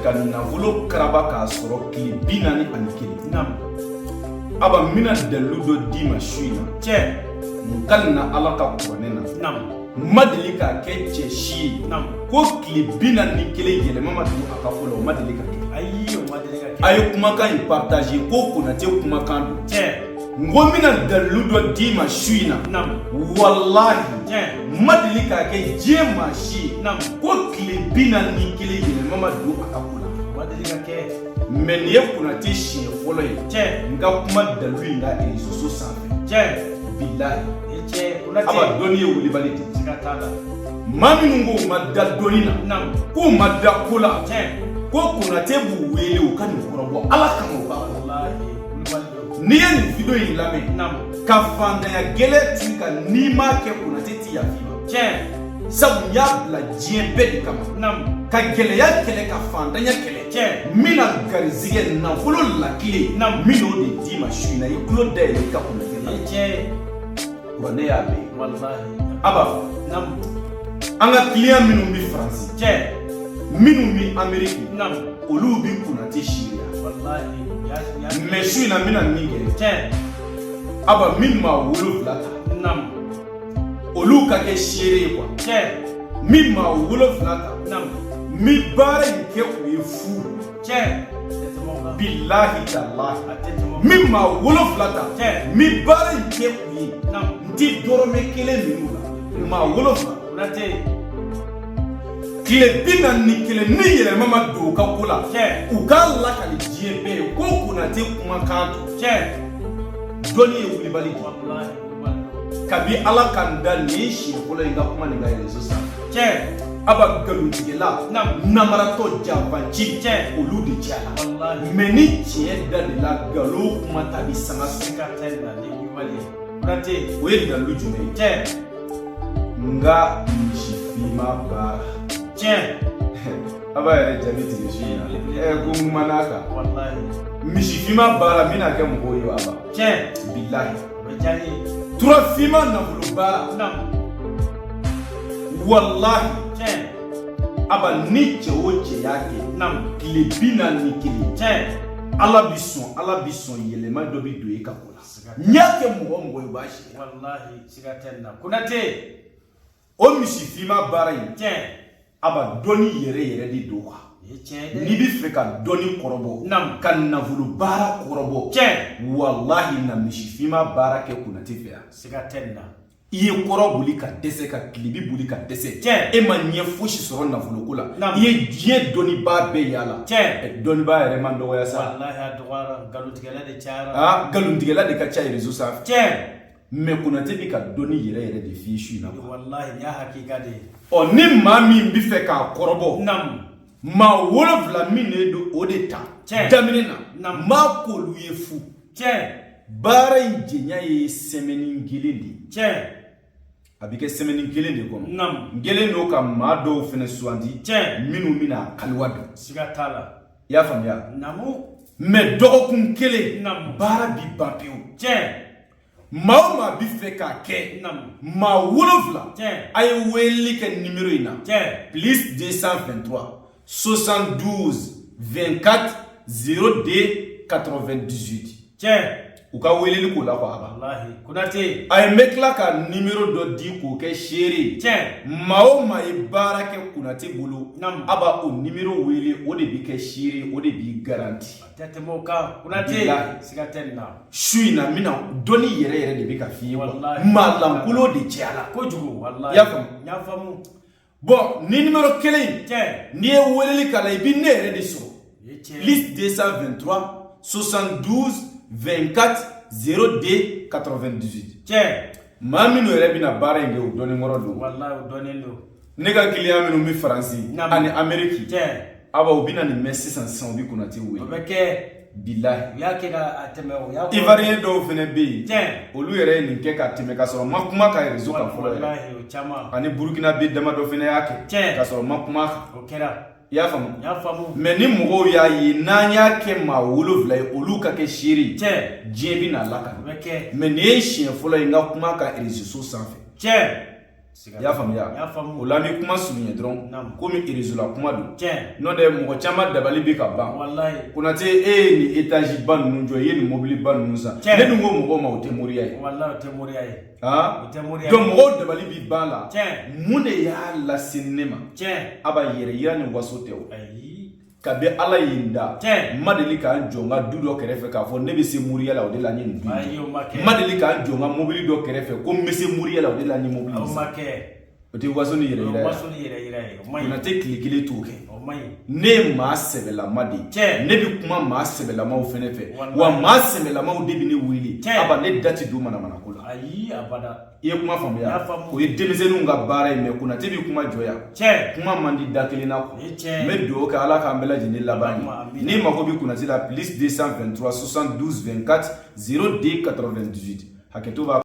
ka nafolo karaba k'a sɔrɔ tile 41, Naam. Aba, n bɛna dalilu dɔ d'i ma su in na. N kalenna Ala ka kuranɛ na, n ma deli k'a kɛ cɛ si ye ko tile 41 yɛlɛma ma don a ka ko la. O ma deli ka kɛ. Ayi, o ma deli ka kɛ. A ye kumakan in partage ko Konate kumakan don. N ko n bɛna dalilu dɔ d'i ma su in na. Walahi, n ma deli k'a kɛ diɲɛ maa si ye ko tile 41 yɛlɛma ma don a ka ko la. O ma deli ka kɛ. Mais nin ye Konate siɲɛ fɔlɔ ye n ka kuma dalilu in ka réseau sanfɛ. Bilahi. E cɛ, Konate. Aba, dɔnni ye wulibali de ye. Siga t'a la. Maa minnu ko u ma da dɔnni na, k'u ma da ko la, ko Konate b'u wele u ka nin kɔrɔbɔ, Ala kama u b'a kɔrɔ. Walahi, wulibali don. N'i ye nin vidéo in lamɛn ka fantanya gɛlɛn t'i kan, n'i m'a kɛ, Konate ti yafa i ma. Sabu n y'a bila diɲɛ bɛɛ de kama ka gɛlɛya kɛlɛ, ka fantanya kɛlɛ. N bɛna garizigɛ nafolo lakile, n bɛn'o de d'i ma su in na. I tulo dayɛlɛ i ka Konate la. E cɛ. Kuranɛ y'a bɛɛ ye. Walahi. Aba, an ka client minnu bɛ Faransi, minnu bɛ Ameriki, olu bɛ Konate seereya. Walahi. Ya ya. Mais su in na, n bɛna min kɛ, Aba, min maa 7 ta, olu ka kɛ seere ye quoi. Min maa 7 ta, n bɛ baara in kɛ u ye fu. Tɛ tɛmɛ o kan. Bilahi talahi. A tɛ tɛmɛ o kan. Min maa 7 ta, n bɛ baara in kɛ u ye, n ti dɔrɔmɛ kelen minɛ u la. Maa 7, Konate. tile 41, ni yɛlɛma ma don u ka ko la, u k'a lakali diɲɛ bɛɛ ye ko Konate kumakan don. Dɔnni ye wulibali di. Walahi, wulibali don. Kabi Ala ka n da, nin ye siɲɛ fɔlɔ ye n ka kuma nin ka réseau sanfɛ. Aba, nkalontigɛla, namaratɔ, janfanci, olu de cayara. Walahi. Mais ni tiɲɛ da de la, nkalon kuma ta bi sanga sɔrɔ. Siga tɛ nin na, ni wulibali ye. Konate. O ye dalilu jumɛn ye? N ka misi finma baara. A b'a yɛrɛ jaabi tigɛ su in na. Ɛ, ko n kumana a kan. Walahi. Misi finma baara n bɛna kɛ mɔgɔw ye, Aba. Bilahi. O bɛ diya n ye. Tura finma nafolo baara. Walahi. Aba, ni cɛ o cɛ y'a kɛ tile 41, Ala bi sɔn, Ala bi sɔn, yɛlɛma dɔ bi don e ka ko la. Siga. N y'a kɛ mɔgɔ o mɔgɔ ye, u b'a seereya. Walahi, siga tɛ nin na. Konate. O misi finma baara in, Aba, dɔnni yɛrɛ yɛrɛ de don quoi. Nin ye tiɲɛ ye dɛ. N'i bi fɛ ka dɔnni kɔrɔbɔ, ka nafolo baara kɔrɔbɔ, walahi, na misi finma baara kɛ Konate fɛ yan. Siga tɛ nin na. I ye kɔrɔ boli ka dɛsɛ, ka tilebi boli ka dɛsɛ, e ma ɲɛ fosi sɔrɔ nafoloko la, i ye diɲɛ dɔnnibaa bɛɛ yaala. Tiɲɛ. Ɛ, dɔnnibaa yɛrɛ man dɔgɔya sa. Walahi, a dɔgɔyara. Nkalontigɛla de cayara. Aa, nkalontigɛla de ka ca réseau sanfɛ. Mais Konate bi ka dɔnni yɛrɛ yɛrɛ de f'i ye su in na quoi. Walahi, nin y'a hakika de ye. Ɔ, ni maa min bi fɛ k'a kɔrɔbɔ, maa 7 min de don, o de ta daminɛ na, n b'a k'olu ye fu. Baara in jɛnya ye semaine kelen de ye. A bɛ kɛ semaine kelen de kɔnɔ. N kɛlen don ka maa dɔw fɛnɛ sugandi minnu bɛna a kaliwa dɔn. Siga t'a la. I y'a faamuya? Mais dɔgɔkun kelen, baara bi ban pewu. Maa o maa bi fɛ k'a kɛ, maa 7, a ye weleli kɛ numéro in na: plus 223 72 24 02 98. U ka weleli k'o la quoi, Aba. Walahi, Konate. A ye, n bɛ tila ka numéro dɔ di k'o kɛ seere ye. Maa o maa ye baara kɛ Konate bolo, a b'a o numéro wele, o de bɛ kɛ seere ye, o de b'i garanti. A tɛ tɛmɛ o kan. Konate. Bilahi. Siga tɛ nin na. Su in na, n bɛna dɔnni yɛrɛ yɛrɛ de bɛ ka f'i ye quoi. Walahi. Maa lankolon de cayara. Kojugu, walahi. I y'a faamu? N y'a faamu. Bon, ni numéro kelen in, n'i ye weleli k'a la, i bɛ ne yɛrɛ de sɔrɔ. Nin ye tiɲɛ ye. Plus 223 72 24 02 98. Maa minnu yɛrɛ bɛna baara in kɛ, u dɔnni kɔrɔ don. Walahi, o dɔnnen don. Ne ka client minnu bɛ Faransi ani Ameriki, Aba, u bɛna nin mɛn sisan sisan, u bɛ Konate O wele. bɛ kɛ. Bilahi. U y'a kɛ ka tɛmɛ, o y'a Ivoirien dɔw fana bɛ yen, olu yɛrɛ ye nin kɛ ka tɛmɛ ka sɔrɔ n ma kuma ka réseau kan fɔlɔ yɛrɛ. Walahi, o caman. Ani Burukina bɛ damadɔ fana y'a kɛ ka sɔrɔ n ma kuma kan. O kɛra. I y'a faamu? N y'a faamu. Mais ni mɔgɔw y'a ye, n'an y'a kɛ maa 7 ye, olu ka kɛ seere ye, diɲɛ bɛ n'a O lakana. bɛ kɛ. Mais nin ye siɲɛ fɔlɔ ye n ka kuma ka réseau sanfɛ. I y'a faamuya? N y'a faamu. O la, an bɛ kuma surunya dɔrɔn, komi réseau la kuma don. N'o tɛ, mɔgɔ caman dabali bɛ ka ban. Konate, e ye nin étage ba ninnu jɔ, i ye nin mobili ba ninnu san. Ne dun ko mɔgɔw ma, o tɛ moriya ye. Walayi, o tɛ moriya ye. Han? O tɛ moriya ye. Donc mɔgɔw dabali bi ban la. Mun de y'a lase ne ma? A b'a yɛrɛ yira ni waso tɛ o. Ayi. Kabi Ala ye n da, n ma deli k'an jɔ n ka du dɔ kɛrɛfɛ k'a fɔ ne bɛ se moriya la, o de la n ye nin du in Ayi, jɔ. o ma kɛ. N ma deli k'an jɔ n ka mobili dɔ kɛrɛfɛ ko n bɛ se moriya la, o de la n ye mobili O in ma san. kɛ. O tɛ waso ni yɛrɛ O yira ye. waso ni yɛrɛ yira ye, o ma ɲi. Konate, tile kelen t'o kɛ. O ma ɲi. Ne ye maa sɛbɛlama de ye. Ne bɛ kuma maa sɛbɛlamaw fɛnɛ fɛ. Wa maa sɛbɛlamaw de bɛ ne wele. Aba, ne da ti don manamanako la. Ayi, abada. I ye kuma faamuya? N y'a faamu. O ye denmisɛnninw ka baara ye, mais Konate bɛ kuma jɔ yan. Kuma man di da kelen na quoi. O ye tiɲɛ. N bɛ dugawu kɛ, Ala k'an bɛɛ lajɛlen laban ye. Amina. N'i mago bɛ Konate la, plus 223 72 24 02 98. Hakɛto b'a.